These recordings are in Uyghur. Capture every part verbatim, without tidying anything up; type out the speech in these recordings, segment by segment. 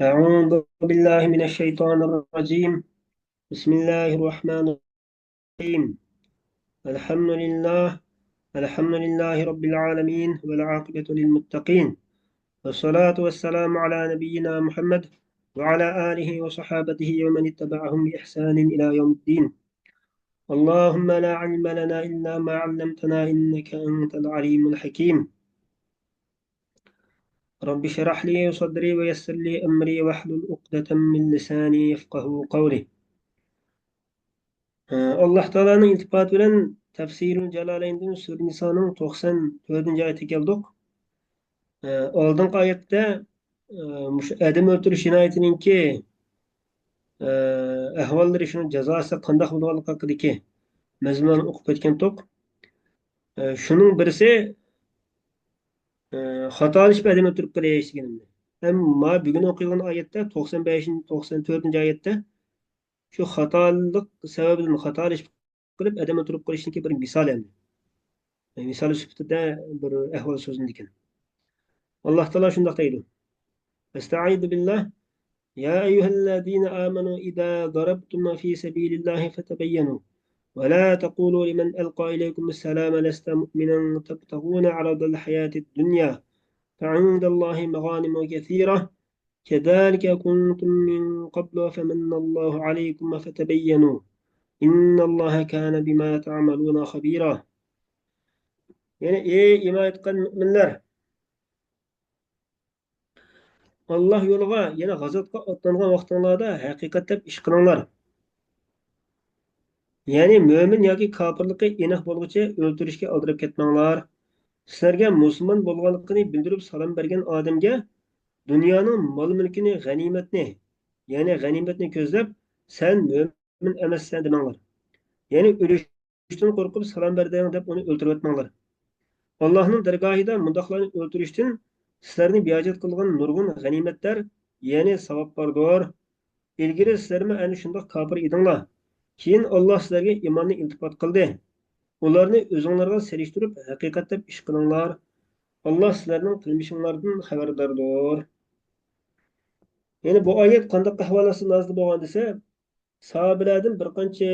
أعوذ بالله من الشيطان الرجيم. بسم الله الرحمن الرحيم. الحمد لله. الحمد لله رب العالمين، والعاقبة للمتقين، والصلاة والسلام على نبينا محمد وعلى آله وصحابته ومن اتبعهم بإحسان إلى يوم الدين. اللهم لا علم لنا إلا ما علمتنا إنك أنت العليم الحكيم. رب اشرح لي صدري ويسر لي أمري واحلل عقدة من لساني يفقهوا قولي. ئاللاھ تائالانىڭ ئىلتىپاتى بىلەن تەفسىرۇل جالالەيندىن سۈرە نىسانىڭ توقسان تۆتىنچى ئايىتىگە كەلدۇق. ئالدىنقى ئايەتتە مۇشۇ ئادەم ئۆلتۈرۈش جىنايىتىنىڭكى ئەھۋاللىرى، شۇنىڭ جازاسى قانداق بولىدىغانلىقى ھەققىدىكى مەزمۇنلارنى ئوقۇپ ئۆتكەنتۇق. شۇنىڭ بىرسى، خاتالىشىپ ئادەم ئۆلتۈرۈپ قېلىش دېگىنىمدە. ئەمما بۈگۈن ئوقۇيدىغان ئايەتتە، توقسان بەشىنچى، توقسان تۆتىنچى ئايەتتە شۇ خاتالىق سەۋەبىدىن خاتالىشىپ قىلىپ ئادەم ئۆلتۈرۈپ قېلىشنىڭكى بىر مىسالى ئەمدى. مىسال سۈپىتىدە بىر ئەھۋال سۆزلىنىدىكەن. ئاللاھ تائالا شۇنداق دەيدۇ. ئەستەئىزۇ بىللاھ. يا أيها الذين آمنوا إذا ضربتم في سبيل الله فتبينوا ولا تقولوا لمن ألقى إليكم السلام لست مؤمنا تبتغون عرض الحياة الدنيا فعند الله مغانم كثيرة كذلك كنتم من قبل فمن الله عليكم فتبينوا إن الله كان بما تعملون خبيرا. يەنى، ئەي ئىمان ئېيتقان مۆمىنلەر! ئاللاھ يولىغا، يەنى غازاتقا ئاتلانغان ۋاقتىڭلاردا ھەقىقەت دەپ ئىش قىلىڭلار. يەنى مۆمىن ياكى كاپىرلىقى ئېنىق بولغۇچە ئۆلتۈرۈشكە ئالدىراپ كەتمەڭلار. سىلەرگە مۇسۇلمان بولغانلىقىنى بىلدۈرۈپ سالام بەرگەن ئادەمگە دۇنيانىڭ مال-مۈلكىنى، غەنىيمەتنى، يەنى غەنىيمەتنى كۆزلەپ، سەن مۆمىن ئەمەسسەن دېمەڭلار. يەنى ئۆلۈشتىن قورقۇپ سالام بەردىڭ دەپ ئۇنى ئۆلتۈرۈۋەتمەڭلار. ئاللاھنىڭ دەرگاھىدا مۇنداقلارنى ئۆلتۈرۈشتىن سىلەرنى بىھاجەت قىلغان نۇرغۇن غەنىيمەتلەر، يەنى ساۋاب باردۇر. ئىلگىرى سىلەرمۇ ئەنە شۇنداق كاپىر ئىدىڭلار. كېيىن ئاللاھ سىلەرگە ئىماننى ئىلتىپات قىلدى. ئۇلارنى ئۆزۈڭلارغا سېلىشتۇرۇپ ھەقىقەت دەپ ئىش قىلىڭلار. ئاللاھ سىلەرنىڭ قىلمىشىڭلاردىن خەۋەرداردۇر. يەنى بۇ ئايەت قانداق ئەھۋال ئاستىدا نازىل بولغان دېسە، ساھابىلەردىن بىر قانچە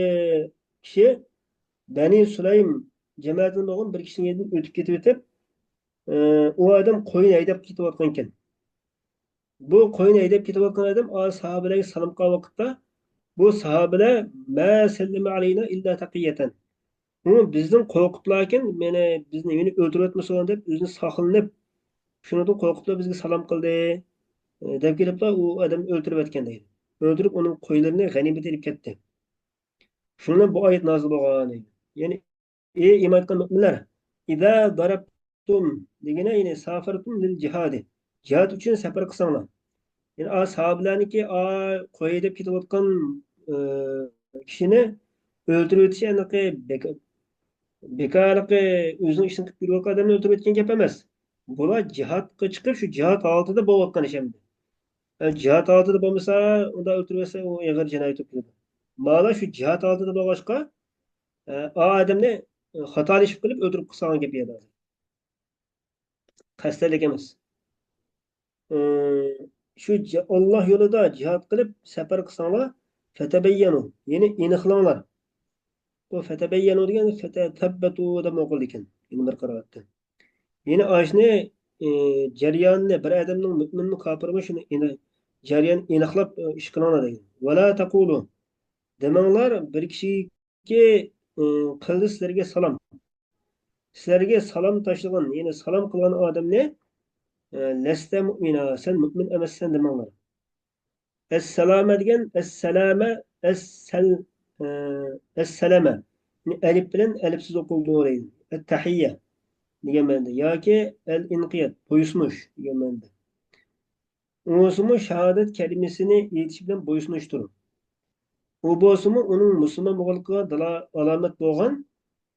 كىشى بەنى سۇلەيم جەمەتىدىن بولغان بىر كىشىنىڭ يېنىدىن ئۆتۈپ كېتىۋېتىپ، ئۇ ئادەم قوينى ھەيدەپ كېتىۋاتقانىكەن. بۇ قوينى ھەيدەپ كېتىۋاتقان ئادەم ئا ساھابىلەرگە سالام قىلغان ۋاقىتتا، بۇ ساھابىلەر ما سەللەمە ئەلەينا ئىللا تەقىيەتەن. ئۇ بىزدىن قورقۇپلاركەن، مېنى، بىزنى يەنە ئۆلتۈرۈۋەتمىسۇن دەپ ئۆزىنى ساقلىنىپ، شۇنىڭدىن قورقۇپلا بىزگە سالام قىلدى، دەپ كېلىپلا ئۇ ئادەمنى ئۆلتۈرۈۋەتكەن دەيدۇ. ئۆلتۈرۈپ ئۇنىڭ قويلىرىنى غەنىيمەت ئېلىپ كەتتى. شۇنىڭ بىلەن بۇ ئايەت نازىل بولغان دەيدۇ. يەنى ئى ئىمان ئېيتقان مۆمىنلەر، ئىزا زارابتۇم دېگىنى، يەنى سافارتۇم لىل جىھادى، جىھاد ئۈچۈن سەپەر قىلساڭلار. يەنى ئا ساھابىلەرنىڭكى ئا قوي ھەيدەپ كېتىۋاتقان، ئى، كىشىنى ئۆلتۈرۈۋېتىشى ئېنىقى بىك-، بىكارلىقى، ئۆزىنىڭ ئىشىنى قىلىپ يۈرۈۋاتقان ئادەمنى ئۆلتۈرۈۋەتكەن گەپ ئەمەس. بۇلار جىھادقا چىقىپ، شۇ جىھاد ھالىتىدە بولۇۋاتقان ئىش ئەمدى. ئە، جىھاد ھالىتىدە بولمىسا، ئۇنداق ئۆلتۈرۈۋەتسە، ئۇ ئېغىر جىنايەت بولۇپ كېلىدۇ. مانا شۇ جىھاد ھالىتىدە بولغاچقا، ئە، ئا ئادەمنى، ئە، خاتالىشىپ قىلىپ ئۆلتۈرۈپ قىلساڭ گەپ يەردە. قەستەنلىك ئەمەس. ئە، شۇ جا-، ئاللاھ يولىدا جىھاد قىلىپ سەپەر قىلساڭلار، فەتەبەييەنۇ، يەنى ئېنىقلاڭلار. بۇ فەتەبەييەنۇ دېگەن فەتەسەببەتۇ دەپ ئوقۇلىدىكەن. يەنە بىر قىرائەتتە. يەنى ئاشۇنى، ئى، جەريانىنى، بىر ئادەمنىڭ مۆمىنمۇ، كاپىرمۇ، شۇنى ئېنىق، جەريان ئېنىقلاپ، ئى، ئىش قىلىڭلار دەيدۇ. ۋەلا تەقۇلۇ، دېمەڭلار، بىر كىشىگە، ئى، قىلدى سىلەرگە سالام. سىلەرگە سالام تاشلىغان، يەنى سالام قىلغان ئادەمنى، ئى، لەستە مۇئمىنا، سەن مۆمىن ئەمەسسەن دېمەڭلار. ئەسسالامە دېگەن، ئەسسالامە، ئەسسەل-، ئە، ئەسسالامە. ئەلىپ بىلەن ئەلىپسىز ئوقۇلىدۇ دەيدۇ. ئەتتەھىييە دېگەن مەنىدە. ياكى ئەل ئىنقىياد، بويسۇنۇش دېگەن مەنىدە. ئۇنىڭسىمۇ شاھادەت كەلىمىسىنى ئېيتىش بىلەن بويسۇنۇشتۇر. ئۇ بولسىمۇ ئۇنىڭ مۇسۇلمان بولغانلىقىغا دالا-، ئالامەت بولغان،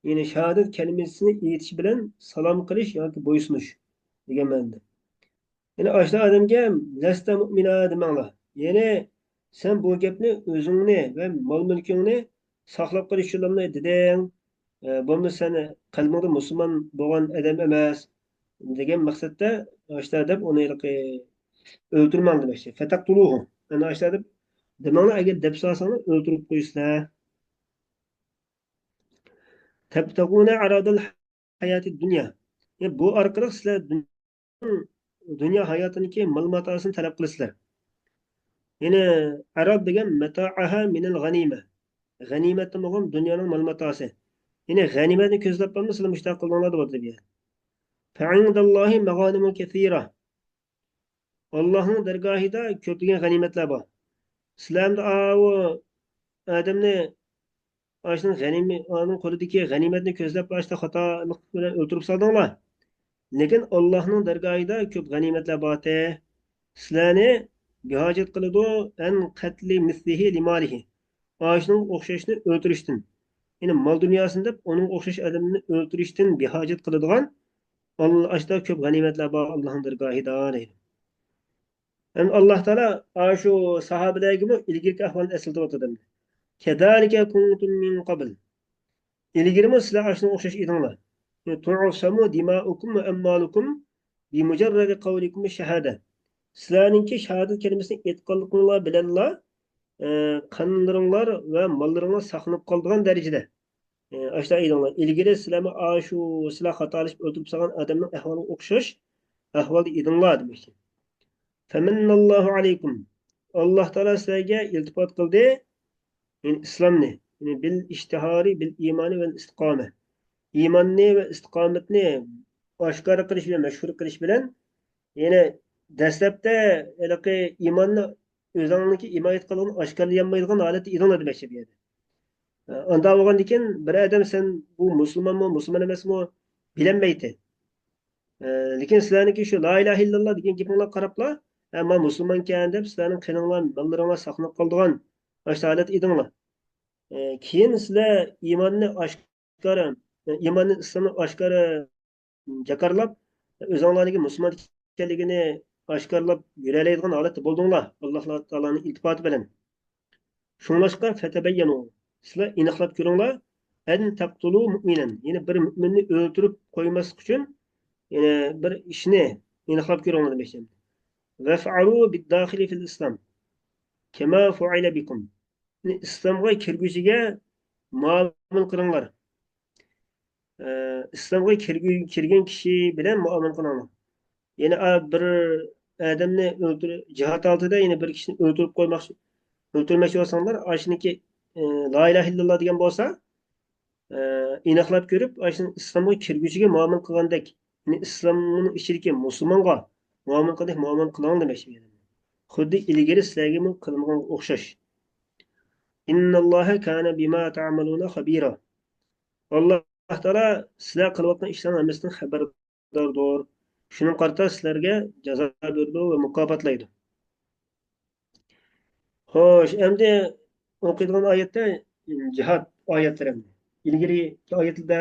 يەنى شاھادەت كەلىمىسىنى ئېيتىش بىلەن سالام قىلىش ياكى بويسۇنۇش دېگەن مەنىدە. يەنى ئاشۇنداق ئادەمگە لەستە مۇئمىنا دېمەڭلار. يەنى سەن بۇ گەپنى ئۆزۈڭنى ۋە مال-مۈلكۈڭنى ساقلاپ قېلىش ئۈچۈنلا دېدىڭ. ئە، بولمىسا سەن قەلبىڭدە مۇسۇلمان بولغان ئادەم ئەمەس دېگەن مەقسەتتە ئاشۇنداق دەپ ئۇنى ھېلىقى ئۆلتۈرمەڭ دېمەكچى. فَتَقْتُلُوهُ. ئەنە ئاشۇنداق دەپ، دېمەڭلار، ئەگەر دەپ سالساڭلار، ئۆلتۈرۈپ قويىسىلەر. تَبْتَغُونَ عَرَضَ الْحَيَاةِ الدُّنْيَا. يەنى بۇ ئارقىلىق سىلەر دۇنيا ھاياتىنىڭكى مال-ماتاسىنى تەلەپ قىلىسىلەر. يەنى ئەرەد دېگەن مەتائەھا مىنەل غەنىمە. غەنىيمەتتىن بولغان دۇنيانىڭ مال-ماتاسى. يەنى غەنىيمەتنى كۆزلەپ قالما، سىلەر مۇشۇنداق قىلدىڭلار دەپ ئوتۇرۇپ بەردى. فَعِندَللاھى مەغانىمۇ كەسىرە. ئاللاھنىڭ دەرگاھىدا كۆپلىگەن غەنىيمەتلەر بار. سىلەر ئەمدى ئاۋۇ ئادەمنى ئاشۇنىڭ غەنىيمە-، ئۇنىڭ قولىدىكى غەنىيمەتنى كۆزلەپ، ئاشۇنداق خاتالىق بىلەن ئۆلتۈرۈپ سالدىڭلار. لېكىن ئاللاھنىڭ دەرگاھىدا كۆپ غەنىيمەتلەر بارتى. سىلەرنى بىھاجەت قىلىدۇ، ئەن قەتلى مىسلىھى لىمالىھى. ئاشۇنىڭغا ئوخشاشنى ئۆلتۈرۈشتىن. يەنى مال دۇنياسىنى دەپ، ئۇنىڭغا ئوخشاش ئادەمنى ئۆلتۈرۈشتىن بىھاجەت قىلىدىغان ئاللا-، ئاشۇنداق كۆپ غەنىيمەتلەر بار ئاللاھنىڭ دەرگاھىدا، دەيدۇ. ھەم ئاللا تائالا ئاشۇ ساھابىلەرگىمۇ ئىلگىرىكى ئەھۋالنى ئەسلىتىۋاتىدۇ. كەزالىكە كۇنتۇم مىن قەبل. ئىلگىرىمۇ سىلەر ئاشۇنىڭغا ئوخشاش ئىدىڭلار. تۇعصەمۇ دىمائۇكۇم ۋە ئەمۋالۇكۇم بىمۇجەررەدى قەۋلىكۇم شاھادە. سىلەرنىڭكى شاھادەت كەلىمىسىنى ئېيتقانلىقىڭلار بىلەنلا، ئە، قانلىرىڭلار ۋە ماللىرىڭلار ساقلىنىپ قالىدىغان دەرىجىدە. ئە، ئاشۇنداق ئىدىڭلار. ئىلگىرى سىلەرمۇ ئاشۇ سىلەر خاتالىشىپ ئۆلتۈرۈپ سالغان ئادەمنىڭ ئەھۋالىغا ئوخشاش ئەھۋالدا ئىدىڭلار دېمەكچى. فَمَنَّ اللَّهُ عَلَيْكُمْ. ئاللا تائالا سىلەرگە ئىلتىپات قىلدى. يەنى ئىسلامنى، يەنى بىل ئىشتىھارى بىل ئىمانى ۋەل ئىستىقامە. ئىماننى ۋە ئىستىقامەتنى ئاشكارا قىلىش بىلەن، مەشھۇر قىلىش بىلەن، يەنى دەسلەپتە ھېلىقى ئىماننى ئۆزۈڭنىڭكى ھىمايە قىلغىنىنى ئاشكارىلىيالمايدىغان ھالەتتە ئىدىڭلار دېمەكچى بۇ يەردە. ئاندا بولغاندىكىن بىر ئادەم سەن بۇ مۇسۇلمانمۇ، مۇسۇلمان ئەمەسمۇ بىلەلمەيتتى. ئە، لېكىن سىلەرنىڭكى شۇ لا ئىلاھە ئىللاللا دېگەن گېپىڭلارغا قاراپلا، ھە، مەن مۇسۇلمانكەن دەپ سىلەرنىڭ قېنىڭلار، ماللىرىڭلار ساقلىنىپ قالىدىغان ئاشۇ ھالەتتە ئىدىڭلار. ئە، كېيىن سىلەر ئىماننى ئاشكارا، ئە، ئىماننى، ئىسلامنى ئاشكارا جاكارلاپ، ئۆزۈڭلارنىڭكى مۇسۇلمان ئىكەنلىكىنى ئاشكارىلاپ يۈرەلەيدىغان ھالەتتە بولدۇڭلار، ئاللا تائالانىڭ ئىلتىپاتى بىلەن. شۇڭلاشقا، فَتَبَيَّنُوا، سىلەر ئېنىقلاپ كۆرۈڭلار، أَنْ تَقْتُلُوا مُؤْمِنًا، يەنى بىر مۆمىننى ئۆلتۈرۈپ قويماسلىق ئۈچۈن، يەنى بىر ئىشنى ئېنىقلاپ كۆرۈڭلار دېمەكچى. وَافْعَلُوا بِالدَّاخِلِ فِي الْإِسْلَامِ كَمَا فُعِلَ بِكُمْ. يەنى ئىسلامغا كىرگۈچىگە مۇئامىلە قىلىڭلار. ئە، ئىسلامغا كىرگۈ-، كىرگەن كىشى بىلەن مۇئامىلە قىلىڭلار. يەنى، ئا، بىر ئادەمنى ئۆلتۈر-، جىھاد ھالىتىدە يەنە بىر كىشىنى ئۆلتۈرۈپ قويماقچى، ئۆلتۈرمەكچى بولساڭلار، ئاشۇنىڭكى، ئە، لا ئىلاھە ئىللاللا دېگەن بولسا، ئە، ئېنىقلاپ كۆرۈپ، ئاشۇنىڭ ئىسلامغا كىرگۈچىگە مۇئامىلە قىلغاندەك، يەنى ئىسلامنىڭ ئىچىدىكى مۇسۇلمانغا مۇئامىلە قىلغاندەك مۇئامىلە قىلىڭ دېمەكچى. خۇددى ئىلگىرى سىلەرگىمۇ قىلىنغانغا ئوخشاش. إِنَّ اللَّهَ كَانَ بِمَا تَعْمَلُونَ خَبِيرًا. ئاللا تائالا سىلەر قىلىۋاتقان ئىشلارنىڭ ھەممىسىدىن خەۋەرداردۇر. شۇنىڭغا قارىتا سىلەرگە جازا بېرىدۇ ۋە مۇكاپاتلايدۇ. خوش، ئەمدى ئوقۇيدىغان ئايەتتە جىھاد ئايەتلىرى. ئىلگىرىكى ئايەتلەردە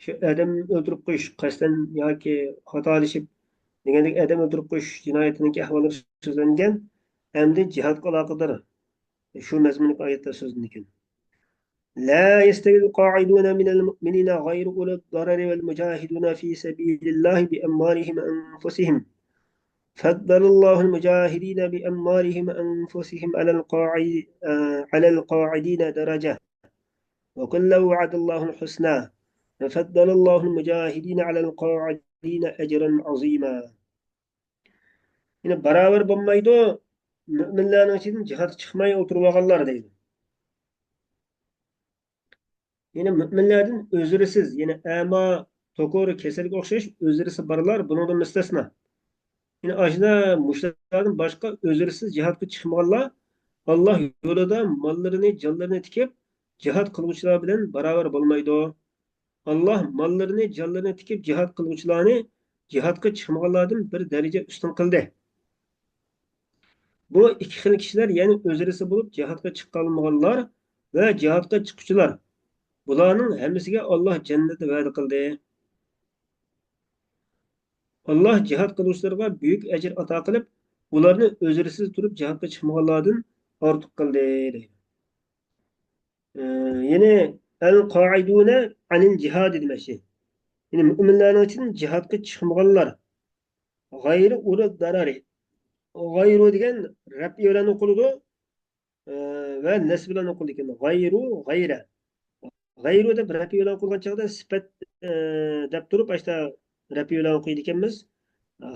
شۇ ئادەم ئۆلتۈرۈپ قويۇش، قەستەن ياكى خاتالىشىپ دېگەندەك ئادەم ئۆلتۈرۈپ قويۇش جىنايىتىنىڭكى ئەھۋاللىرى سۆزلەنگەن. ئەمدى جىھادقا ئالاقىدار شۇ مەزمۇندىكى ئايەتلەر سۆزلىنىدىكەن. لا يستوي القاعدون من المؤمنين غير أولي الضرر والمجاهدون في سبيل الله بأموالهم وأنفسهم. فضل الله المجاهدين بأموالهم وأنفسهم على القاعد-، آه، على القاعدين درجة. وكلا وعد الله الحسنى. وفضل الله المجاهدين على القاعدين أجرا عظيما. يەنى باراۋەر بولمايدۇ، مۆمىنلەرنىڭ ئىچىدىن جىھادقا چىقماي ئولتۇرۇۋالغانلار دەيدۇ. يەنى مۆمىنلەردىن ئۆزرىسىز، يەنى ئەما، توكۇر، كېسەلگە ئوخشاش ئۆزرىسى بارلار بۇنىڭدىن مۇستەسنا. يەنى ئاشۇنداق مۇشۇلاردىن باشقا ئۆزرىسىز جىھادقا چىقمىغانلار ئاللا يولىدا ماللىرىنى، جانلىرىنى تىكىپ جىھاد قىلغۇچىلار بىلەن باراۋەر بولمايدۇ. ئاللا ماللىرىنى، جانلىرىنى تىكىپ جىھاد قىلغۇچىلارنى جىھادقا چىقمىغانلاردىن بىر دەرىجە ئۈستۈن قىلدى. بۇ ئىككى خىل كىشىلەر، يەنى ئۆزرىسى بولۇپ جىھادقا چىقالمىغانلار ۋە جىھادقا چىققۇچىلار، بۇلارنىڭ ھەممىسىگە ئاللا جەننەتنى ۋەدە قىلدى. ئاللا جىھاد قىلغۇچىلارغا بۈيۈك ئەجىر ئاتا قىلىپ، ئۇلارنى ئۆزرىسىز تۇرۇپ جىھادقا چىقمىغانلاردىن ئارتۇق قىلدى، دەيدۇ. ئى، يەنى، القاعدون عن الجهاد دېمەكچى. يەنى مۆمىنلەرنىڭ ئىچىدىن جىھادقا چىقمىغانلار، غەيرى ئۇلۇ دەرەرى. غەيرۇ دېگەن رەپئى بىلەن ئوقۇلىدۇ، ئە، ۋە نەسب بىلەن ئوقۇلىدىكەن. غەيرۇ، غەيرە. غەيرۇ دەپ رەپئى بىلەن ئوقۇلغان چاغدا سۈپەت، ئە، دەپ تۇرۇپ، باشتا رەپئى بىلەن ئوقۇيدىكەنمىز.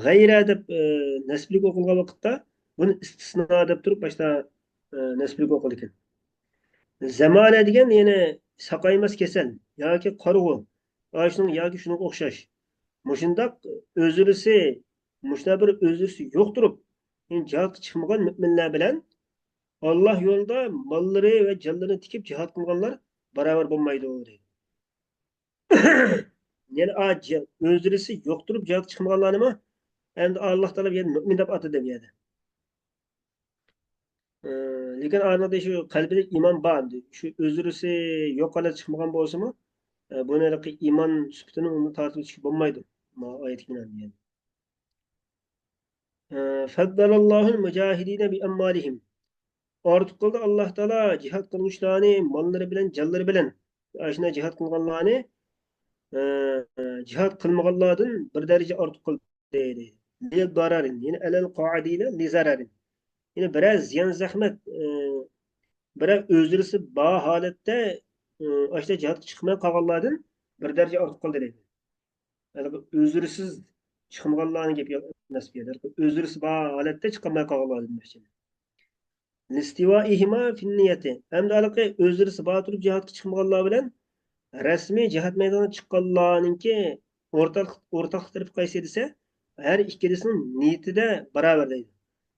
غەيرە دەپ، ئە، نەسبلىك ئوقۇلغان ۋاقىتتا بۇنى ئىستىسنا دەپ تۇرۇپ، باشتا، ئە، نەسبلىك ئوقۇلىدىكەن. زەمانە دېگەن يەنە ساقايماس كېسەل ياكى قارىغۇ، ئاشۇنىڭ ياكى شۇنىڭغا ئوخشاش. مۇشۇنداق ئۆزرىسى، مۇشۇنداق بىر ئۆزرىسى يوق تۇرۇپ، يەنى جىھادقا چىقمىغان مۆمىنلەر بىلەن ئاللا يولىدا ماللىرى ۋە جانلىرىنى تىكىپ جىھاد قىلغانلار باراۋەر بولمايدۇ، دەيدۇ. يەنى ئا-، جى-، ئۆزرىسى يوق تۇرۇپ جىھادقا چىقمىغانلارنىمۇ ئەمدى ئاللا تائالا يەنە مۆمىن دەپ ئاتىدى بۇ يەردە. ئى، لېكىن ئانىڭدا شۇ قەلبىدە ئىمان بار ئەمدى. شۇ ئۆزرىسى يوق ھالەتتە چىقمىغان بولسىمۇ، ئى، بۇنى ھېلىقى ئىمان سۈپىتىنى ئۇنى تارتىۋېتىشكە بولمايدۇ. مانا ئايەتتىكى مەنە دېگەن. ئى، فضل الله المجاهدين بأموالهم. ئارتۇق قىلدى ئاللا تائالا جىھاد قىلغۇچىلارنى ماللىرى بىلەن، جانلىرى بىلەن. ئاشۇنداق جىھاد قىلغانلارنى، ئى، جىھاد قىلمىغانلاردىن بىر دەرىجە ئارتۇق قىلدى. دەيدۇ. لىزەرەرىن، يەنى ئەلەل قائىدىنە لىزەرەرىن. يەنى بىرەر زىيان زەخمەت، ئى، بىرەر ئۆزرىسى بار ھالەتتە، ئى، ئاشۇنداق جىھادقا چىقماي قالغانلاردىن بىر دەرىجە ئارتۇق قىلدى دەيدۇ. ھېلىقى ئۆزرىسىز چىقمىغانلارنىڭ گېپى ئەمەس بۇ يەردە. ئۆزرىسى بار ھالەتتە چىقالماي قالغانلاردىن دېمەكچى. لاستوائهما في النية. ھەمدە ھېلىقى ئۆزرىسى بار تۇرۇپ جىھادقا چىقمىغانلار بىلەن رەسمىي جىھاد مەيدانىغا چىققانلارنىڭكى ئورتاق، ئورتاقلىق تەرىپى قايسى دېسە، ھەر ئىككىلىسىنىڭ نىيىتىدە باراۋەر دەيدۇ.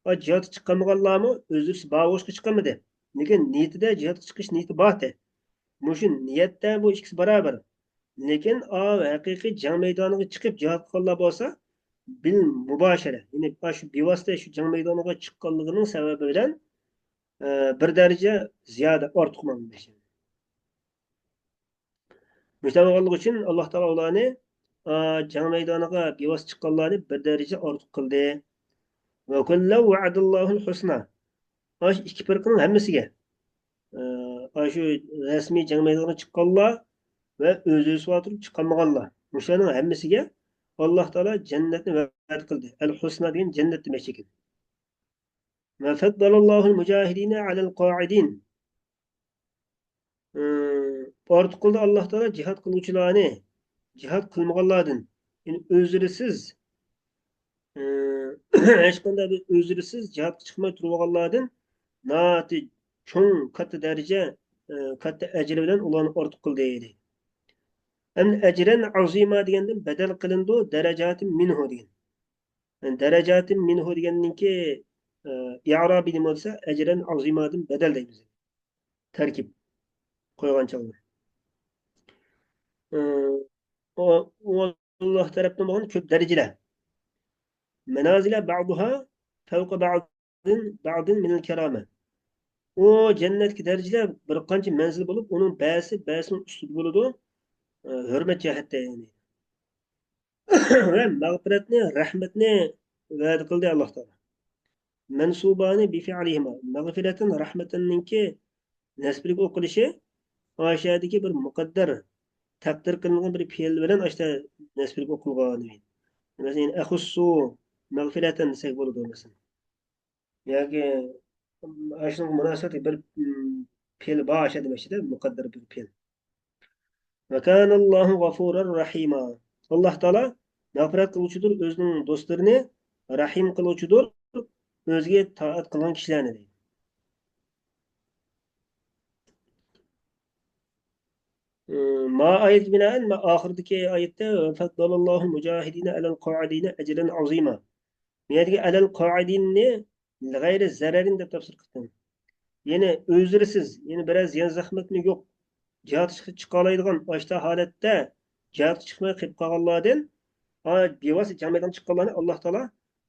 ئا، جىھادقا چىققان بولغانلارمۇ ئۆزرىسى بار بولۇشقا چىققانمىدى. لېكىن نىيىتىدە جىھادقا چىقىش نىيىتى بارتى. مۇشۇ نىيەتتە بۇ ئىككىسى باراۋەر. لېكىن ئا، ھەقىقىي جەڭ مەيدانىغا چىقىپ جىھاد قىلغانلار بولسا، بىل مۇباشىرە، يەنى شۇ بىۋاسىتە شۇ جەڭ مەيدانىغا چىققانلىقىنىڭ سەۋەبى بىلەن، ئە، بىر دەرىجە زىيادە ئارتۇق ماڭدى. مۇشۇنداق بولغانلىقى ئۈچۈن ئاللا تائالا ئۇلارنى، ئا، جەڭ مەيدانىغا بىۋاسىتە چىققانلارنى بىر دەرىجە ئارتۇق قىلدى. وكلا وعد الله الحسنى. ئاشۇ ئىككى پىرقىنىڭ ھەممىسىگە، ئا، ئاشۇ رەسمىي جەڭ مەيدانىغا چىققانلار ۋە ئۆزرىسى بار تۇرۇپ چىقالمىغانلار، مۇشۇلارنىڭ ھەممىسىگە ئاللا تائالا جەننەتنى ۋەدە قىلدى. ئەل ھۇسنا دېگەن جەننەت دېمەكچى ئىكەن. وفضل الله المجاهدين على القاعدين. ئارتۇق قىلدى ئاللا تائالا جىھاد قىلغۇچىلارنى جىھاد قىلمىغانلاردىن، يەنى ئۆزرىسىز، ھېچقانداق بىر ئۆزرىسىز جىھادقا چىقماي تۇرۇۋالغانلاردىن ناھايىتى چوڭ، كاتتا دەرىجە، كاتتا ئەجىر بىلەن ئۇلارنى ئارتۇق قىلدى، دېدى. ئەمدى ئەجرەن ئازىما دېگەندىن بەدەل قىلىنىدۇ، دەرەجاتىن مىنھۇ دېگەن. يەنى دەرەجاتىن مىنھۇ دېگەننىڭكى، ئە، ئىئرابى نېمە بولسا، ئەجرەن ئازىمادىن بەدەل دەيمىز. تەركىب قويغان چاغدا. ئە، ئۇ، ئۇ ئاللا تەرەپتىن بولغان كۆپ دەرىجىلەر. مەنازىلە بەئزۇھا فەۋقە بەئزىن، بەئزىن مىنەل كەرامە. ئۇ جەننەتتىكى دەرىجىلەر بىر قانچە مەنزىل بولۇپ، ئۇنىڭ بەزىسى بەزىسىنىڭ ئۈستىدە بولىدۇ. ئە، ھۆرمەت جەھەتتە، يەنى. ۋە مەغپىرەتنى، رەھمەتنى ۋەدە قىلدى ئاللا تائالا. مەنسۇبانى بىفىئلىھىما. مەغپىرەتتىن رەھمەتنىڭكى نەسبىلىك ئوقۇلۇشى ئاشۇ يەردىكى بىر مۇقەددەر، تەقدىر قىلىنغان بىر پېئىل بىلەن ئاشتا نەسبىلىك ئوقۇلغان. مەسىلەن، ئەخۇسسۇ مەغپىرەتەن دېسەك بولىدۇ، مەسىلەن. ياكى، ئاشۇنىڭغا مۇناسىۋەتلىك بىر، ئىم، پېئىل بار ئاشۇ دېمەكچىدە، مۇقەددەر بىر پېئىل. ۋەكانەللاھۇ غەفۇرەر رەھىما. ئاللا تائالا مەغپىرەت قىلغۇچىدۇر ئۆزىنىڭ دوستلىرىنى، رەھىم قىلغۇچىدۇر ئۆزىگە تائەت قىلغان كىشىلەرنى، دەيدۇ. ئىم، ما ئايەتكە بىنائەن، ما ئاخىرىدىكى ئايەتتە، ۋەفەددەلەللاھۇل مۇجاھىدىنە ئەلەل قائىدىنە ئەجرەن ئازىما. بۇ يەردىكى ئەلەل قائىدىننى غەيرى زەرەرىن دەپ تەپسىر قىلدىم. يەنى ئۆزرىسىز، يەنى بىرەر زىيان زەخمەتمۇ يوق، جىھادقا چىقالايدىغان ئاشتا ھالەتتە جىھادقا چىقماي قېلىپ قالغانلاردىن، ئا، بىۋاسىتە جەڭ مەيدانىغا چىققانلارنى ئاللا تائالا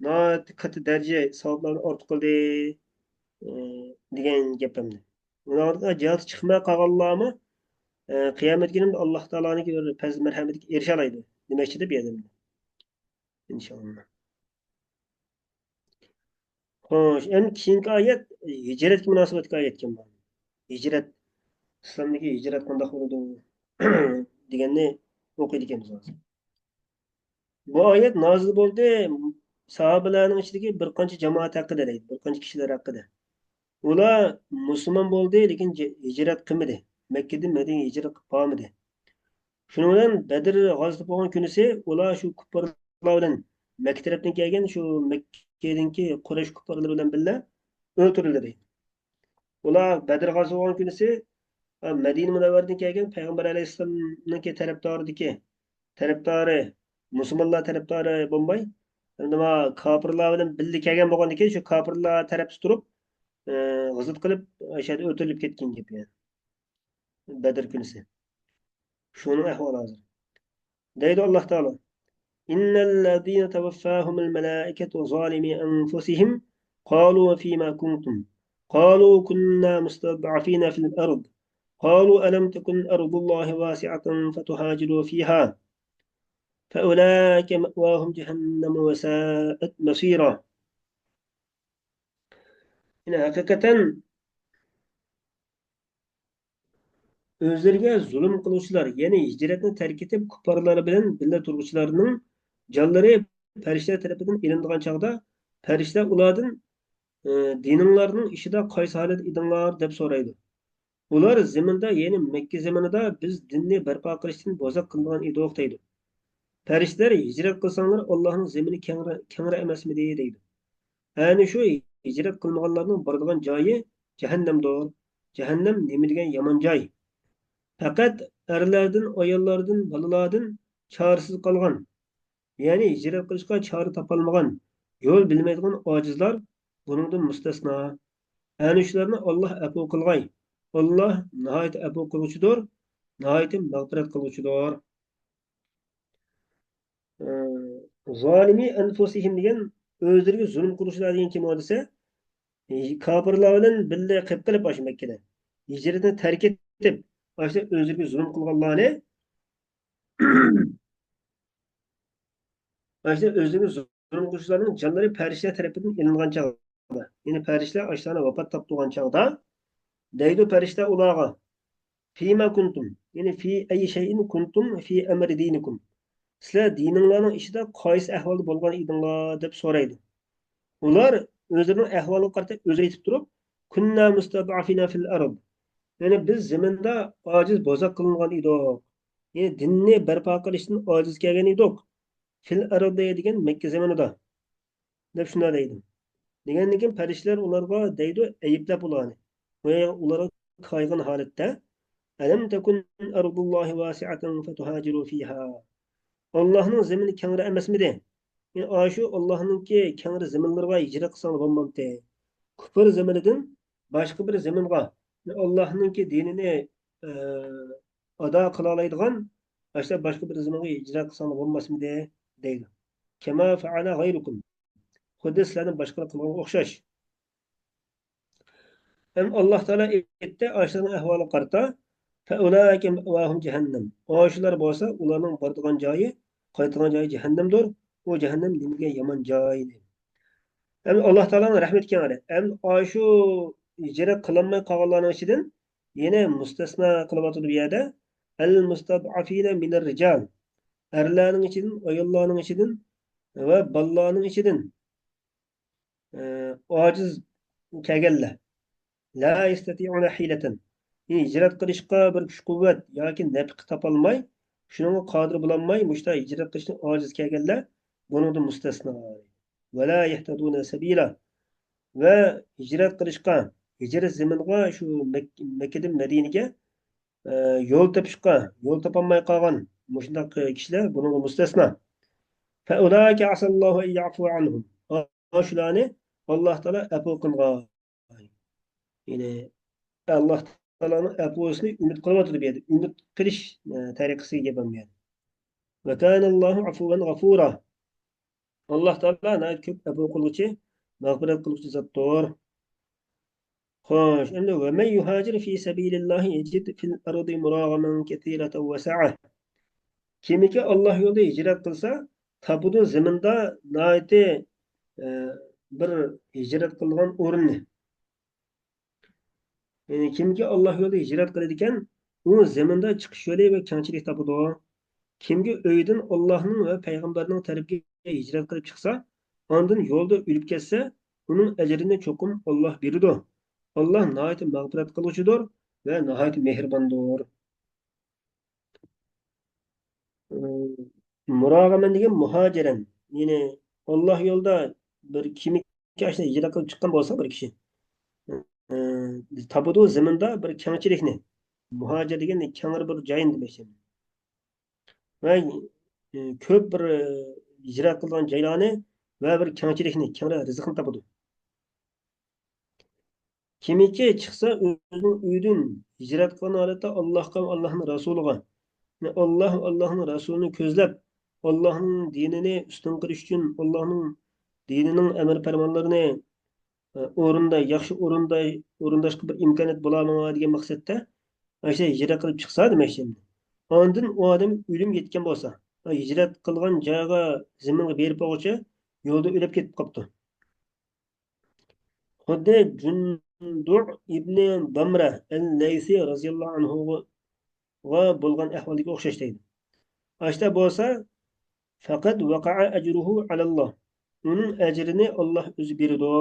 ناھايىتى كاتتا دەرىجە ساۋابلارنى ئارتۇق قىلدى، ئى، دېگەن گەپ ئەمدى. ئۇلارغا جىھادقا چىقماي قالغانلارمۇ، ئى، قىيامەت كۈنى ئاللا تائالانىڭكى بىر پەزلى مەرھەمىتىگە ئېرىشەلەيدۇ دېمەكچىدە بۇ يەردە. ئىنشائاللا. خوش، ئەمدى كېيىنكى ئايەت ھىجرەتكە مۇناسىۋەتلىك ئايەتكەن بۇ. ھىجرەت، ئىسلامدىكى ھىجرەت قانداق بولىدۇ دېگەننى ئوقۇيدىكەنمىز ھازىر. بۇ ئايەت نازىل بولدى ساھابىلەرنىڭ ئىچىدىكى بىر قانچە جامائەت ھەققىدە دەيدۇ، بىر قانچە كىشىلەر ھەققىدە. ئۇلار مۇسۇلمان بولدى، لېكىن ج-، ھىجرەت قىلمىدى. مەككىدىن مەدىنىگە ھىجرەت قىلىپ بارمىدى. شۇنىڭ بىلەن بەدر غازىتى بولغان كۈنىسى ئۇلار شۇ كۇپپارلار بىلەن مەككە تەرەپتىن كەلگەن شۇ مەككىدىكى قۇرەيش كۇپپارلىرى بىلەن بىللە ئۆلتۈرۈلدى. ئۇلار بەدر غازىتى بولغان كۈنىسى، ئا، مەدىنە مۇنەۋۋەرىدىن كەلگەن پەيغەمبەر ئەلەيھىسسالامنىڭكى تەرەپدارىدىكى، تەرەپدارى، مۇسۇلمانلار تەرەپدارى بولماي، ئەمدى ما كاپىرلار بىلەن بىللە كەلگەن بولغاندىكىن، شۇ كاپىرلار تەرەپتە تۇرۇپ، ئە، غىزىت قىلىپ، ئاشۇ يەردە ئۆلتۈرۈلۈپ كەتكەن گەپ، يەنى. بەدر كۈنىسى. شۇنىڭ ئەھۋالى ھازىر. دەيدۇ ئاللاھ تائالا: إن الذين توفاهم الملائكة ظالمي أنفسهم قالوا فيما كنتم قالوا كنا مستضعفين في الأرض قالوا ألم تكن أرض الله واسعة فتهاجروا فيها فأولئك مأواهم جهنم وساءت مصيرا. يەنى ھەقىقەتەن ئۆزلىرىگە زۇلۇم قىلغۇچىلار، يەنى ھىجرەتنى تەرك ئېتىپ، كۇپپارلار بىلەن بىللە تۇرغۇچىلارنىڭ جانلىرى پەرىشتىلەر تەرىپىدىن ئېلىنىدىغان چاغدا، پەرىشتىلەر ئۇلاردىن، ئى، دىنىڭلارنىڭ ئىچىدە قايسى ھالەتتە ئىدىڭلار؟ دەپ سورايدۇ. ئۇلار زېمىندا، يەنى مەككە زېمىنىدا بىز دىننى بەرپا قىلىشتىن بوزەك قىلىنغان ئىدۇق، دەيدۇ. پەرىشتىلەر ھىجرەت قىلساڭلار، ئاللاھنىڭ زېمىنى كەڭرى، كەڭرى ئەمەسمىدى؟ دەيدۇ. ئەنە شۇ ھىجرەت قىلمىغانلارنىڭ بارىدىغان جايى جەھەننەمدۇر. جەھەننەم نېمە دېگەن يامان جاي! پەقەت ئەرلەردىن، ئاياللاردىن، بالىلاردىن چارىسىز قالغان، يەنى ھىجرەت قىلىشقا چارە تاپالمىغان، يول بىلمەيدىغان ئاجىزلار بۇنىڭدىن مۇستەسنا. ئەنە شۇلارنى ئاللاھ ئەپۇ قىلغاي. ئاللاھ ناھايىتى ئەپۇ قىلغۇچىدۇر، ناھايىتى مەغپىرەت قىلغۇچىدۇر. ئە، زالىمى ئەنفۇسىھىم دېگەن ئۆزلىرىگە زۇلۇم قىلغۇچىلار دېگەن كىم ئۇ دېسە، كاپىرلار بىلەن بىللە قېلىپ، قېلىپ ئاشۇ مەككىدە ھىجرەتنى تەرك ئېتىپ، ئاشۇ ئۆزلىرىگە زۇلۇم قىلغانلارنى، ئاشۇ ئۆزلىرىگە زۇلۇم قىلغۇچىلارنىڭ جانلىرى پەرىشتىلەر تەرىپىدىن ئېلىنغان چاغدا، يەنى پەرىشتىلەر ئاشۇلارنى ۋاپات تاپتۇرغان چاغدا، دەيدۇ پەرىشتە ئۇلارغا: فيما كنتم، يەنى في أي شيء كنتم في أمر دينكم، سىلەر دىنىڭلارنىڭ ئىچىدە قايسى ئەھۋالدا بولغان ئىدىڭلار؟ دەپ سورايدۇ. ئۇلار ئۆزلىرىنىڭ ئەھۋالىغا قارىتا ئۆزى ئېيتىپ تۇرۇپ، كنا مستضعفين في الأرض، يەنى بىز زېمىندا ئاجىز، بوزەك قىلىنغان ئىدۇق. يەنى دىننى بەرپا قىلىشتىن ئاجىز كەلگەن ئىدۇق. في الأرض دېگەن مەككە زېمىنىدا، دەپ شۇنداق دەيدۇ. دېگەندىن كېيىن پەرىشتىلەر ئۇلارغا دەيدۇ، ئەيىبلەپ ئۇلارنى. ئۇلارغا كايىغان ھالەتتە، ألم تكن أرض الله واسعة فتهاجروا فيها، ئاللاھنىڭ زېمىنى كەڭرى ئەمەسمىدى؟ يەنى ئاشۇ ئاللاھنىڭكى كەڭرى زېمىنلىرىغا ھىجرەت قىلساڭلار بولمامتى؟ كۇپر زېمىنىدىن باشقا بىر زېمىنغا، يەنى ئاللاھنىڭكى دىنىنى، ئە، ئادا قىلالايدىغان ئاشۇنداق باشقا بىر زېمىنغا ھىجرەت قىلساڭلار بولماسمىدى؟ دەيدۇ. كما فعل غيركم، خۇددى سىلەردىن باشقىلار قىلغانغا ئوخشاش. ھەم ئاللاھ تائالا ئېيتتى، ئاشۇلارنىڭ ئەھۋالىغا قارىتا، فأولئك مأواهم جهنم، ئاشۇلار بولسا ئۇلارنىڭ بارىدىغان جايى، قايتىدىغان جايى جەھەننەمدۇر. ئۇ جەھەننەم نېمىگە يامان جاي! ھەم ئاللاھ تائالانىڭ رەھمىتى كەڭرى. ھەم ئاشۇ ھىجرەت قىلالماي قالغانلارنىڭ ئىچىدىن يەنە مۇستەسنا قىلىۋاتىدۇ بۇ يەردە. المستضعفين من الرجال، ئەرلەرنىڭ ئىچىدىن، ئاياللارنىڭ ئىچىدىن ۋە بالىلارنىڭ ئىچىدىن، ئە، ئاجىز كەلگەنلەر. لا يستطيعون حيلة، يەنى ھىجرەت قىلىشقا بىر كۈچ-قۇۋۋەت ياكى نەپىقە تاپالماي، شۇنىڭغا قادىر بولالماي، مۇشۇنداق ھىجرەت قىلىشتىن ئاجىز كەلگەنلەر بۇنىڭدىن مۇستەسنا. ولا يهتدون سبيلا، ۋە ھىجرەت قىلىشقا، ھىجرەت زېمىنىغا، شۇ مەك-، مەككىدىن مەدىنىگە، ئە، يول تېپىشقا يول تاپالماي قالغان مۇشۇنداق كىشىلەر بۇنىڭغا مۇستەسنا. فأولئك عسى الله أن يعفو عنهم، شۇلارنى ئاللاھ تائالا ئەپۇ قىلغاي. يەنى ئاللاھ تائالانىڭ ئەپۇسىنى ئۈمىد قىلىۋاتىدۇ بۇ يەردە. ئۈمىد قىلىش، ئە، تەرىقىسىگە گەپ ئەمدى. وكان الله عفوا غفورا. ئاللاھ تائالا ناھايىتى كۆپ ئەپۇ قىلغۇچى، مەغپىرەت قىلغۇچى زاتتۇر. خوش، ئەمدى ومن يهاجر في سبيل الله يجد في الأرض مراغما كثيرا وسعة. كىمكى ئاللاھ يولىدا ھىجرەت قىلسا، تاپىدۇ زېمىندا ناھايىتى، ئە، بىر ھىجرەت قىلىدىغان ئورۇننى. يەنى كىمكى ئاللاھ يولىدا ھىجرەت قىلىدىكەن، ئۇ زېمىندا چىقىش يولى ۋە كەڭچىلىك تاپىدۇ. كىمكى ئۆيىدىن ئاللاھنىڭ ۋە پەيغەمبەرنىڭ تەرىپىگە ھىجرەت قىلىپ چىقسا، ئاندىن يولدا ئۆلۈپ كەتسە، ئۇنىڭ ئەجرىنى چوقۇم ئاللاھ بېرىدۇ. ئاللاھ ناھايىتى مەغپىرەت قىلغۇچىدۇر ۋە ناھايىتى مېھرىباندۇر. ئى، مۇراغەمەن دېگەن مۇھاجىرەن. يەنى ئاللاھ يولىدا بىر كىمىكى ئاشۇنداق ھىجرەت قىلىپ چىققان بولسا بىر كىشى، ئى، تاپىدۇ زېمىندا بىر كەڭچىلىكنى. مۇھاجىر دېگەن كەڭرى بىر جاينى دېمەكچى. ۋە، ئى، كۆپ بىر، ئى، ھىجرەت قىلغان جايلارنى ۋە بىر كەڭچىلىكنى، كەڭرى رىزىقنى تاپىدۇ. كىمكى چىقسا ئۆزىنىڭ ئۆيىدىن ھىجرەت قىلغان ھالەتتە ئاللاھقا، ئاللاھنىڭ رەسۇلىغا، يەنى ئاللاھ، ئاللاھنىڭ رەسۇلىنى كۆزلەپ، ئاللاھنىڭ دىنىنى ئۈستۈن قىلىش ئۈچۈن، ئاللاھنىڭ دىنىنىڭ ئەمر پەرمانلىرىنى، ئە، ئورۇندا، ياخشى ئورۇندا، ئورۇنداشقا بىر ئىمكانىيەت بولامدۇ دېگەن مەقسەتتە، ئاشۇ ھىجرەت قىلىپ چىقسا دېمەكچى. ئاندىن ئۇ ئادەم ئۆلۈم يەتكەن بولسا، ھىجرەت قىلغان جايغا، زېمىنغا بېرىپ بولغۇچە يولدا ئۆلۈپ كېتىپ قاپتۇ. خۇددى جۇندۇ ئىبنى بامرە ئەل-لەيسى رەزىياللاھۇ ئەنھۇغا بولغان ئەھۋالدىكى ئوخشاش دەيدۇ. ئاشتا بولسا، فەقەت ۋەقەئە ئەجرۇھۇ ئەلەللاھ. ئۇنىڭ ئەجرىنى ئاللاھ ئۆزى بېرىدۇ.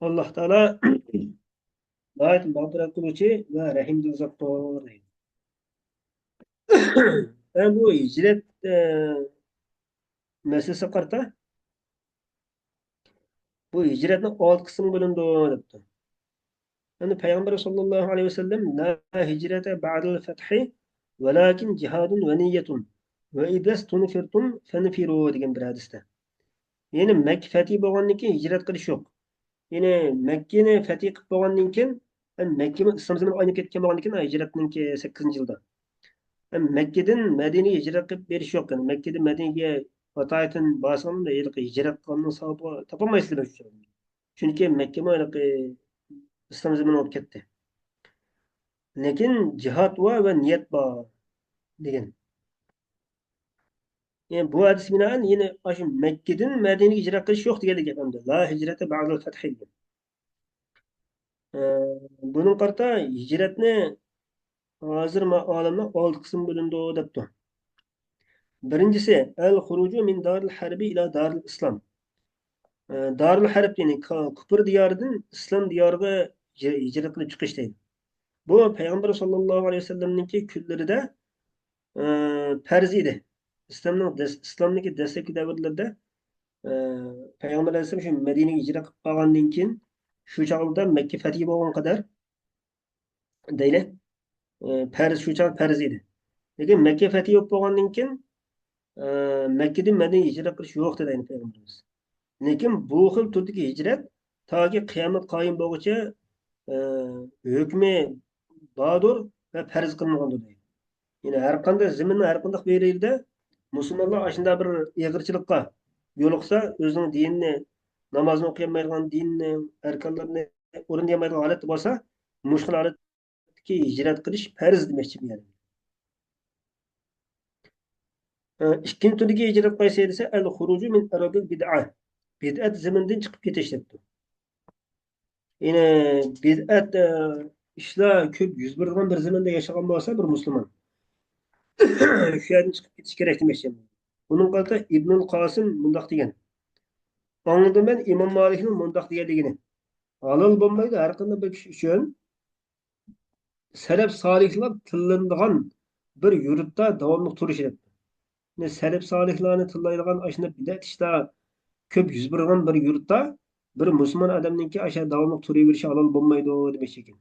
ئاللاھ تائالا ناھايىتى مەغپىرەت قىلغۇچى ۋە رەھىمدىل زاتتۇر دەيدۇ. ئە، بۇ ھىجرەت، ئە، مەسىلىسىگە قارىتا. بۇ ھىجرەتنىڭ ئالتە قىسمىغا بۆلۈنىدۇ دەپتۇ. يەنى پەيغەمبەر ساللاللاھۇ ئەلەيھى ۋەسەللەم، لا ھىجرەتە بەئدەل فەتھى ۋەلاكىن جىھادۇن ۋە نىيەتۇن ۋە ئىزەستۇنفىرتۇم فەنفىرۇ دېگەن بىر ھەدىستە. يەنى مەككە فەتھى بولغاندىن كېيىن ھىجرەت قىلىش يوق. يەنى مەككىنى فەتھى قىلىپ بولغاندىن كېيىن، مەككە ئىسلام زېمىنى ئايلىنىپ كەتكەن بولغاندىن كېيىن، ھىجرەتنىڭكى سەككىزىنچى يىلدا. مەككىدىن مەدىنىگە ھىجرەت قىلىپ بېرىش يوق. يەنى مەككىدىن مەدىنىگە ۋاتايىتىن بارساڭ، ھېلىقى ھىجرەت قىلغاننىڭ ساۋابىنى تاپالمايسىلەر شۇ. چۈنكى مەككىمۇ ھېلىقى ئىسلام زېمىنى بولۇپ كەتتى. لېكىن جىھاد بار ۋە نىيەت بار دېگەن. يەنى بۇ ھەدىس بىنائەن يەنە ئاشۇ مەككىدىن مەدىنىگە ھىجرەت قىلىش يوق دېگەنلىك گەپ ئەمدى. لا ھىجرەتە بەئدەل فەتھى دېگەن. ئە، بۇنىڭغا قارىتا ھىجرەتنى ھازىر ما-، ئالىملار ئالتە قىسىمغا بۆلۈنىدۇ دەپتۇ. بىرىنچىسى، ئەل خۇرۇجۇ مىن دارىل ھەربى ئىلا دارىل ئىسلام. ئە، دارىل ھەرب، يەنى كا-، كۇپۇر دىيارىدىن ئىسلام دىيارىغا ھىج-، ھىجرەت قىلىپ چىقىش دەيدۇ. بۇ پەيغەمبەر ساللاللاھۇ ئەلەيھى ۋەسەللەمنىڭكى كۈنلىرىدە، ئە، پەرز ئىدى. ئىسلامنىڭ دەس-، ئىسلامنىڭكى دەسلەپكى دەۋرلىرىدە، ئە، پەيغەمبەر ئەلەيھىسسالام شۇ مەدىنىگە ھىجرەت قىلىپ قالغاندىن كېيىن، شۇ چاغلاردا مەككە فەتھى بولغان قەدەر، دەيلى، ئە، پەرز، شۇ چاغ پەرز ئىدى. لېكىن مەككە فەتھى بولۇپ بولغاندىن كېيىن، ئە، مەككىدىن مەدىنىگە ھىجرەت قىلىش يوق دېدى ئەينى پەيغەمبىرىمىز. لېكىن بۇ خىل تۈردىكى ھىجرەت تاكى قىيامەت قايىم بولغۇچە، ئە، ھۆكمى باردۇر ۋە پەرز قىلىنغاندۇر دەيدۇ. يەنى ھەر قانداق زېمىننىڭ ھەر قانداق بىر يېرىدە مۇسۇلمانلار ئاشۇنداق بىر ئېغىرچىلىققا يولۇقسا، ئۆزىنىڭ دىنىنى، نامازنى ئوقۇيالمايدىغان، دىنىنىڭ ئەركانلىرىنى ئورۇندىيالمايدىغان ھالەتتە بولسا، مۇشۇ خىل ھالەتتىكى ھىجرەت قىلىش پەرز دېمەكچى بۇ يەردە. ئىككىنچى تۈردىكى ھىجرەت قايسى دېسە، ئەل خۇرۇجۇ مىن ئەرزىل بىدئە. بىدئەت زېمىنىدىن چىقىپ كېتىش دەپتۇ. يەنى بىدئەت، ئە، ئىشلار كۆپ يۈز بېرىدىغان بىر زېمىندا ياشىغان بولسا بىر مۇسۇلمان، شۇ يەردىن چىقىپ كېتىش كېرەك دېمەكچى. بۇنىڭغا قارىتا ئىبنۇل قاسىم مۇنداق دېگەن. ئاڭلىدىم مەن ئىمام مالىكنىڭ مۇنداق دېگەنلىكىنى. ھالال بولمايدۇ ھەر قانداق بىر كىشى ئۈچۈن سەلەپ سالىھلار تىللىنىدىغان بىر يۇرتتا داۋاملىق تۇرۇشى دەپتۇ. يەنى سەلەپ سالىھلارنى تىللايدىغان ئاشۇنداق بىدئەت ئىشلار كۆپ يۈز بېرىدىغان بىر يۇرتتا بىر مۇسۇلمان ئادەمنىڭكى ئاشۇ داۋاملىق تۇرۇۋېرىشى ھالال بولمايدۇ دېمەكچى ئىكەن.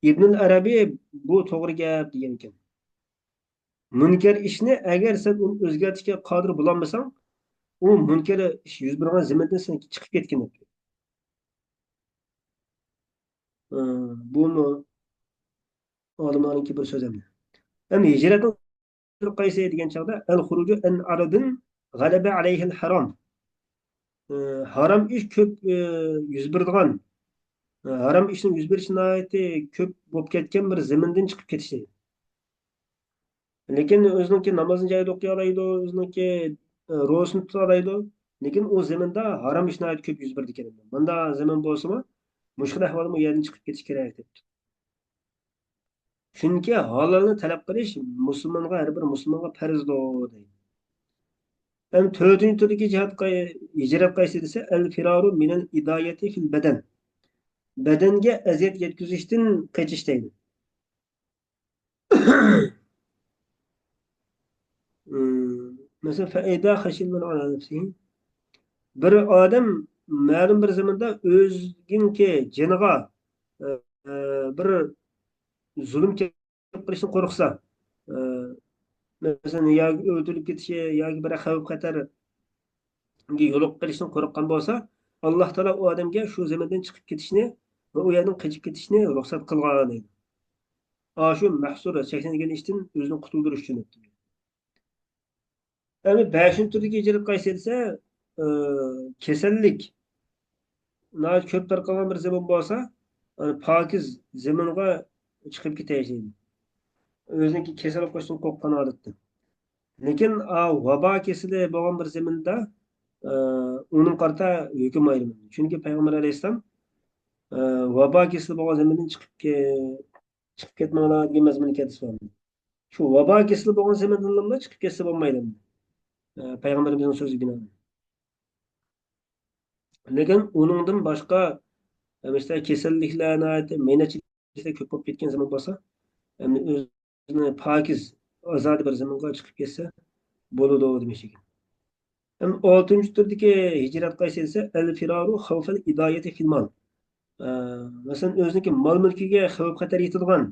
ئىبنۇل ئەرەبىي بۇ توغرا گەپ دېگەن ئىكەن. مۇنكەر ئىشنى ئەگەر سەن ئۇنى ئۆزگەرتىشكە قادىر بولالمىساڭ، ئۇ مۇنكەر ئىش يۈز بېرىدىغان زېمىندىن سەن چىقىپ كەتكىن دەپتۇ. ئى، بۇمۇ ئالىملارنىڭكى بىر سۆزى. ئەمدى ھىجرەتنىڭ قايسى دېگەن چاغدا، ئەل خۇرۇجۇ ئەن ئەرزىن غەلەبە ئەلەيھىل ھارام. ئى، ھارام ئىش كۆپ، ئى، يۈز بېرىدىغان، ئى، ھارام ئىشنىڭ يۈز بېرىشى ناھايىتى كۆپ بولۇپ كەتكەن بىر زېمىندىن چىقىپ كېتىشى. لېكىن ئۆزىنىڭكى نامازنى جايىدا ئوقۇيالايدۇ، ئۆزىنىڭكى، ئى، روزىسىنى تۇتالايدۇ. لېكىن ئۇ زېمىندا ھارام ئىش ناھايىتى كۆپ يۈز بېرىدىكەن. مۇنداق زېمىن بولسىمۇ، مۇشۇ خىل ئەھۋالدىن ئۇ يەردىن چىقىپ كېتىش كېرەك دەپتۇ. چۈنكى ھالالنى تەلەپ قىلىش مۇسۇلمانغا، ھەر بىر مۇسۇلمانغا پەرزدۇر، دەيدۇ. ئەمدى تۆتىنچى تۈردىكى جىھاد قاي-، ھىجرەت قايسى دېسە، ئەل فىرارۇ مىنەل ئىدايەتى فىل بەدەن. بەدەنگە ئەزىيەت يەتكۈزۈشتىن قېچىش دەيدۇ. مم، مەسىلەن، فەئىزا خەشىيەل مەۋتە ئەلە نەفسىھى. بىر ئادەم مەلۇم بىر زېمىندا ئۆزىنىڭكى جېنىغا، ئە، ئە، بىر زۇلۇم قىلىشتىن قورقسا، ئە، مەسىلەن، ياكى ئۆلتۈرۈلۈپ كېتىشى ياكى بىر خەۋپ-خەتەرگە يولۇقۇپ قېلىشتىن قورققان بولسا، ئاللا تائالا ئۇ ئادەمگە شۇ زېمىندىن چىقىپ كېتىشنى ۋە ئۇ يەردىن قېچىپ كېتىشنى رۇخسەت قىلغان دەيدۇ. ئاشۇ مەھسۇر، چەكلەنگەن ئىشتىن ئۆزىنى قۇتۇلدۇرۇش ئۈچۈن. ئەمدى بەشىنچى تۈردىكى ھىجرەت قايسى دېسە، ئە، كېسەللىك ناھايىتى كۆپ تارقالغان بىر زېمىن بولسا، ئە، پاكىز زېمىنغا چىقىپ كېتەيلى. ئۆزىنىڭكى كېسەل بولۇشتىن قورققان ھالەتتە. لېكىن، ئا، ۋابا كېسىلى بولغان بىر زېمىندا، ئە، ئۇنىڭغا قارىتا ھۆكۈم ئايرىلىدۇ. چۈنكى پەيغەمبەر ئەلەيھىسسالام، ئە، ۋابا كېسىلى بولغان زېمىندىن چىقىپ كې-، چىقىپ كەتمەڭلار دېگەن مەزمۇنلۇق ھەدىس بار. شۇ ۋابا كېسىلى بولغان زېمىندىنلا چىقىپ كەتسە بولمايدۇ. ئە، پەيغەمبىرىمىزنىڭ سۆزىگە بىنائەن. لېكىن ئۇنىڭدىن باشقا، ئە، مەسىلەن، كېسەللىكلەر ناھايىتى مەينەتچىلىكلەر كۆپ بولۇپ كەتكەن زېمىن بولسا، ئەمدى ئۆزىنى پاكىز، ئازادە بىر زېمىنغا چىقىپ كەتسە بولىدۇ دېمەكچى ئىكەن. ئەمدى ئالتىنچى تۈردىكى ھىجرەت قايسى دېسە، ئەل فىرارۇ خەۋفەل ئىدايەتى فىل مال. ئە، مەسىلەن، ئۆزىنىڭكى مال-مۈلكىگە خەۋپ-خەتەر يېتىدىغان،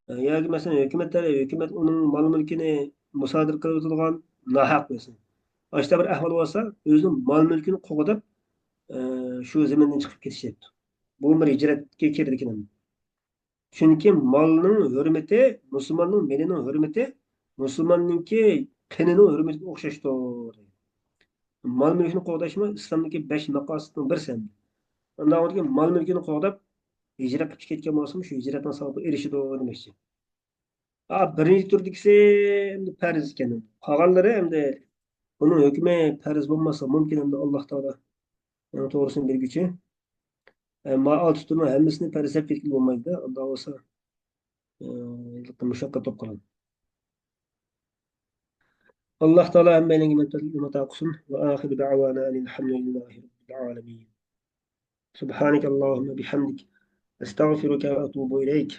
ئە، ياكى مەسىلەن، ھۆكۈمەت تەرەپ، ھۆكۈمەت ئۇنىڭ مال-مۈلكىنى مۇسادىرە قىلىۋېتىدىغان ناھەق مەسىلەن. ئاشۇنداق بىر ئەھۋال بولسا، ئۆزىنىڭ مال-مۈلكىنى قوغداپ، ئە، شۇ زېمىندىن چىقىپ كېتىش دەپتۇ. بۇ بىر ھىجرەتكە كىرىدىكەن. چۈنكى مالنىڭ ھۆرمىتى، مۇسۇلماننىڭ مېلىنىڭ ھۆرمىتى مۇسۇلماننىڭكى قېنىنىڭ ھۆرمىتىگە ئوخشاشتۇر. مال-مۈلۈكنى قوغداشمۇ ئىسلامدىكى بەش مەقسەتنىڭ بىرسى ئەمدى. ئۇنداق بولغاندىكىن مال-مۈلكىنى قوغداپ، ھىجرەت قىلىپ كەتكەن بولسىمۇ، شۇ ھىجرەتنىڭ ساۋابىغا ئېرىشىدۇ دېمەكچى. ئا، بىرىنچى تۈردىكىسى ئەمدى پەرز ئىكەن. قالغانلىرى ئەمدى بۇنىڭ ھۆكمى پەرز بولماسلىقى مۇمكىن، ئەمدى ئاللا تائالا ئۇنىڭ توغرىسىنى بىلگۈچى. ئەمما ئالتە تۈرنىڭ ھەممىسىنى پەرز دەپ كەتكىلى بولمايدۇ. ئۇنداق بولسا، ئە، مۇشەققەت بولۇپ قالىدۇ. ئاللا تائالا ھەممەيلەنگە مەنپەئەتلىك ئۆمۈر ئاتا قىلسۇن. وآخر دعوانا أن الحمد لله رب العالمين. سبحانك اللهم بحمدك، أستغفرك وأتوب إليك.